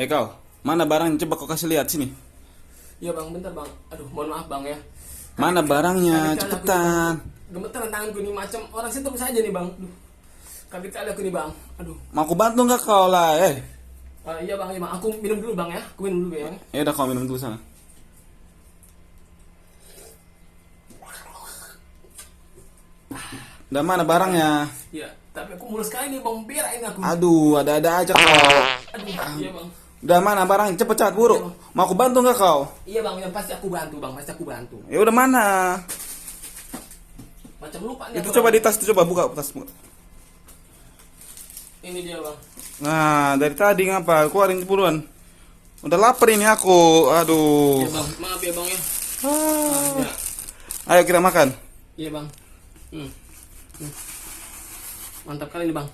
Kau, mana barangnya? Coba kau kasih lihat sini. Iya bang, bentar bang. Aduh, mohon maaf bang ya. Mana barangnya? Kaget kali aku nih, Cepetan. Bang. Gemeteran tanganku nih macam orang stroke saja nih bang. Duh. Kaget kali aku nih bang. Aduh. Mau aku bantu nggak kau lah? Iya bang, iya bang. Aku minum dulu bang ya. Aku minum dulu ya. Ya udah kau minum dulu sana. Udah mana barangnya? Iya, tapi aku mulus sekali nih bang. Berak ini aku. Aduh, ada-ada aja kau. Aduh, iya bang. Udah mana barangnya? Cepet buru. Mau aku bantu nggak kau? Iya bang, yang pasti aku bantu bang. Pasti aku bantu. Ya udah mana? Macam lupa nih. Itu aku, coba bang. di tas itu coba buka tas. Ini dia bang. Nah, dari tadi ngapa? Keluarin buruan. Udah lapar ini aku. Aduh. Iya bang, maaf ya bang ya. Ah. Ya. Ayo kita makan. Iya bang. Hmm. Mantap kali nih bang.